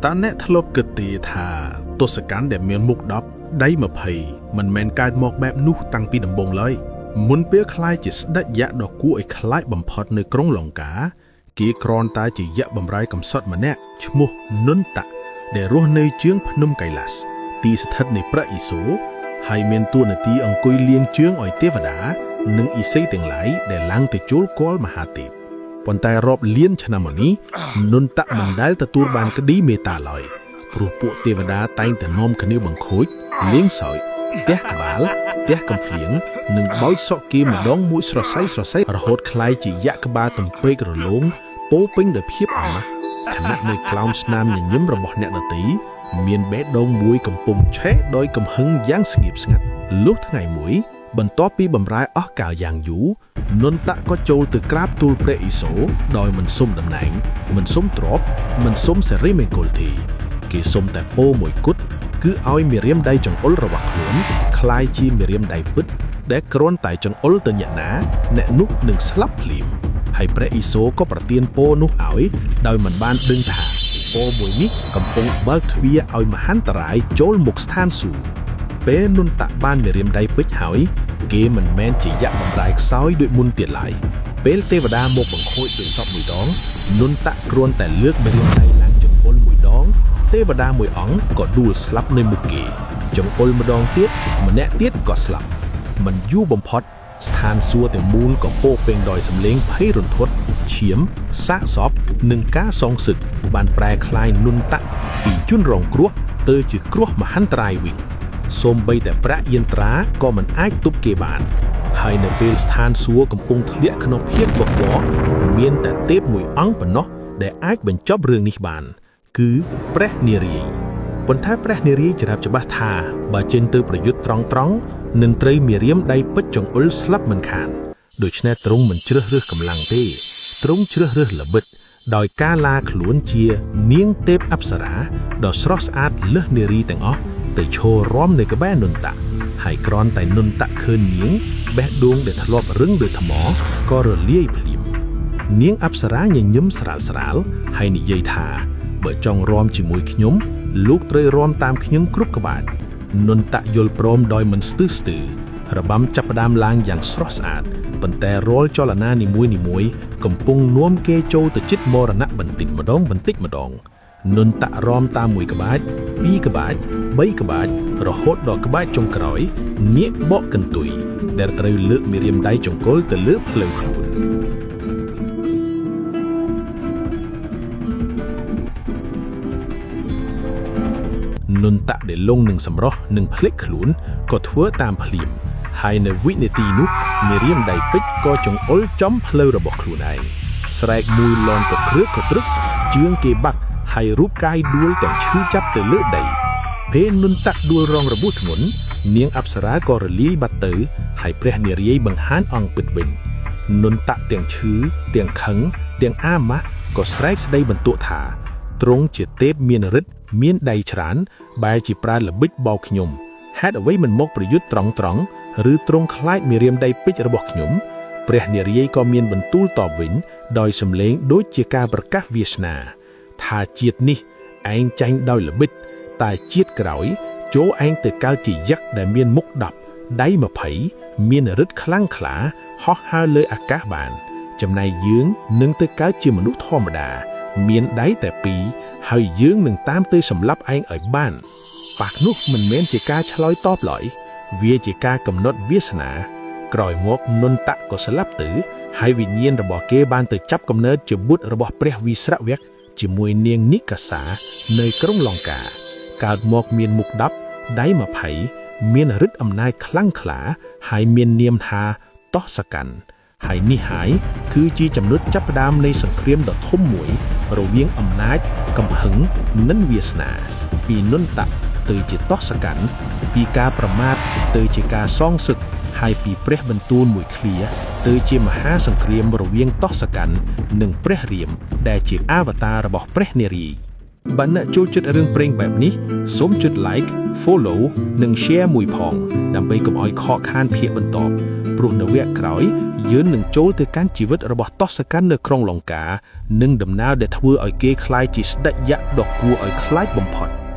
តើអ្នកធ្លាប់គិតទេថាទសកម្មដែលមានមុខ10ដៃ20មិនមែនកើតមកបែបនោះតាំងពីដំបូងឡើយមុនពេលក្លាយជាស្ដេចយក្សដ៏គួរឲ្យខ្លាចបំផុតនៅក្រុងលង្កាគេគ្រាន់តែជាយក្សបំរើកំសត់ម្នាក់ឈ្មោះនុនតៈដែលរស់នៅជើងភ្នំកៃឡាសទីស្ថិតនៃព្រះអ៊ីសូហើយមានតួនាទីអង្គុយលាងជើងឲ្យទេវតានិងឥសីទាំងឡាយដែលឡើងទៅចូលគាល់មហាទេព ប៉ុន្តែរាប់លានឆ្នាំមកនេះនុនតៈមិនដែលទទួលបានក្តីមេត្តាឡើយព្រោះពួកទេវតាតែងតែនាំគ្នាបង្ខូចលេងសើចទះក្បាលទះកំភ្លៀងនិងបោចសក់គេម្ដងមួយស្រសៃស្រសៃរហូតក្លាយជាយក្សក្បាលទំពេករលោងពោរពេញដោយភាពអាម៉ាស់ខណៈនៅក្រោមស្នាមញញឹមរបស់អ្នកដទៃមានបេះដូងមួយកំពុងឆេះដោយកំហឹងយ៉ាងស្ងៀមស្ងាត់លុះថ្ងៃមួយ បន្ទាប់ពីបំរើអស់កាលយ៉ាងយូរ នុនតៈក៏ចូលទៅក្រាបទូលព្រះអ៊ីសូដោយមិនសុំតំណែងមិនសុំទ្រព្យមិនសុំសិរីមង្គលទេគេសុំតែពោមួយគត់គឺឲ្យមេរៀមដៃចង្អុលរបស់ខ្លួនក្លាយជាមេរៀមដៃពិតដែលគ្រាន់តែចង្អុលទៅអ្នកណាអ្នកនោះនឹងស្លាប់ភ្លាមហើយព្រះអ៊ីសូក៏ប្រទានពោនោះឲ្យដោយមិនបានដឹងថាពោមួយនេះកំពុងបើកទ្វារឲ្យមហន្តរាយចូលមុខស្ថានសួគ៌ ពេលនុនតៈបានមេរៀមដៃពេជ្រហើយគេមិនមែនជាយក្សបំរាយខ្សោយដូចមុនទៀតឡើយពេលទេវតាមកបង្ខូចដូចសពមួយដងនុនតៈគ្រាន់តែលើកមេរៀមដៃឡើងចង្អុលមួយដងទេវតាមួយអង្គក៏ដួលស្លាប់នៅមុខគេចង្អុលម្ដងទៀតម្នាក់ទៀតក៏ស្លាប់មិនយូរបំផុតស្ថានសួគ៌ទាំងមូលក៏ពោរពេញដោយសម្លេងភ័យរន្ធត់ឈាមសាកសពនិងការសងសឹកបានប្រែក្លាយនុនតៈពីជនរងគ្រោះទៅជាគ្រោះមហន្តរាយវិញ សូម្បីតែប្រាក់យន្ត្រាក៏មិនអាចទប់គេបាន ហើយនៅពេលស្ថានសួគ៌កំពុងធ្លាក់ក្នុងភាពវឹកវរមានតែទេពមួយអង្គប៉ុណ្ណោះដែលអាចបញ្ចប់រឿងនេះបាន គឺព្រះនារាយណ៍ប៉ុន្តែព្រះនារាយណ៍ច្រាប់ច្បាស់ថាបើចេញទៅប្រយុទ្ធត្រង់ៗនឹងត្រូវមេរៀមដៃពិតចង្អុលស្លាប់មិនខានដូច្នេះទ្រង់មិនជ្រើសរើសកម្លាំងទេទ្រង់ជ្រើសរើសល្បិចដោយការឡាខ្លួនជានាងទេពអប្សរាដ៏ស្រស់ស្អាតលើសនារីទាំងអស់ទៅឈររាំនៅក្បែរនុនតៈហើយគ្រាន់តែនុនតៈឃើញនាងបេះដូងដែលធ្លាប់រឹងដូចថ្មក៏រលាយភ្លាមនាងអប្សរាញញឹមស្រាលស្រាលហើយនិយាយថាបើចង់រាំជាមួយខ្ញុំលោកត្រូវរាំតាមខ្ញុំគ្រប់ក្បាច់នុនតៈយល់ព្រមដោយមិនស្ទើស្ទើរបាំចាប់ផ្ដើមឡើងយ៉ាងស្រស់ស្អាតប៉ុន្តែរាល់ចលនានីមួយៗកំពុងនាំគេចូលទៅជិតមរណៈបន្តិចម្ដងបន្តិចម្ដងនុនតៈរាំតាមមួយក្បាច់ពីរក្បាច់បីក្បាច់រហូតដល់ក្បាច់ចុងក្រោយនាគបកកន្ទុយដែលត្រូវលើកមេរៀមដៃចង្កុលទៅលើផ្លូវខ្លួន នុនតៈដែលលងនឹងសម្រស់និងភ្លេចខ្លួនក៏ធ្វើតាមភ្លាមហើយនៅវិនាទីនោះមេរៀមដៃពេជ្រក៏ចង្អុលចំផ្លូវរបស់ខ្លួនឯងស្រែកមួយលន់ក៏គ្រើកក៏ត្រឹកជឿងគេបាក់ហើយរូបកាយដួលទាំងឈឺចាប់ទៅលើដីពេលនុនតៈដួលរងរបួសធ្ងន់នាងអប្សរាក៏រលាយបាត់ទៅហើយព្រះនារាយណ៍បង្ហាញអង្គពិតវិញនុនតៈទាំងឈឺទាំងខឹងទាំងអាម៉ាស់ក៏ស្រែកស្ដីបន្ទោថាទ្រង់ជាទេពមានឫទ្ធិមានដៃច្រើនបែរជាប្រើល្បិចបោកខ្ញុំហេតុអ្វីមិនមកប្រយុទ្ធត្រង់ៗឬទ្រង់ខ្លាចមេរៀមដៃពេជ្ររបស់ខ្ញុំព្រះនារាយណ៍ក៏មានបន្ទូលតបវិញដោយសម្លេងដូចជាការប្រកាសវាសនាថាជាតិនេះឯងចាញ់ដោយល្បិចតែជាតិក្រោយចូលឯងទៅកើតជាយក្សដែលមានមុខ10ដៃ20មានឫទ្ធិខ្លាំងក្លាហោះហើរលើអាកាសបានចំណែកយើងនឹងទៅកើតជាមនុស្សធម្មតាមានដៃតែពីរហើយយើងនឹងតាមទៅសម្លាប់ឯងឲ្យបានប៉ះនោះមិនមែនជាការឆ្លើយតបឡើយវាជាការកំណត់វាសនាក្រោយមកនុនតៈក៏ស្លាប់ទៅហើយវិញ្ញាណរបស់គេបានទៅចាប់កំណើតជាបុត្ររបស់ព្រះវិស្រវៈជាមួយនាងនិកាសានៅក្រុងលង្កាកើតមកមានមុខ10ដៃ20មានឫទ្ធិអំណាចខ្លាំងក្លាហើយមាននាមថាតោះសកាន់ហើយនេះហើយគឺជាចំណុចចាប់ផ្ដើមនៃសង្គ្រាមដ៏ធំមួយរវាងអំណាចកំហឹងនិងវាសនាពីនុនតៈទៅជាតោះសកាន់ពីការប្រមាថទៅជាការសងសឹកហើយពីព្រះបន្ទូលមួយឃ្លាទៅជាមហាសង្គ្រាមរវាងតោះសកាន់និងព្រះរាមដែលជាអវតាររបស់ព្រះនារាយណ៍ បើអ្នកចូលចិត្តរឿងព្រេងបែបនេះសូមចុច like follow និង share មួយផង ដើម្បីកុំឲ្យខកខានភាគបន្តព្រោះនៅវគ្គក្រោយយើងនឹងចូលទៅកាន់ជីវិតរបស់តសកាន់នៅក្រុងលង្កា និងដំណើរដែលធ្វើឲ្យគេក្លាយជាស្ដេចយក្សដ៏គួរឲ្យខ្លាចបំផុត។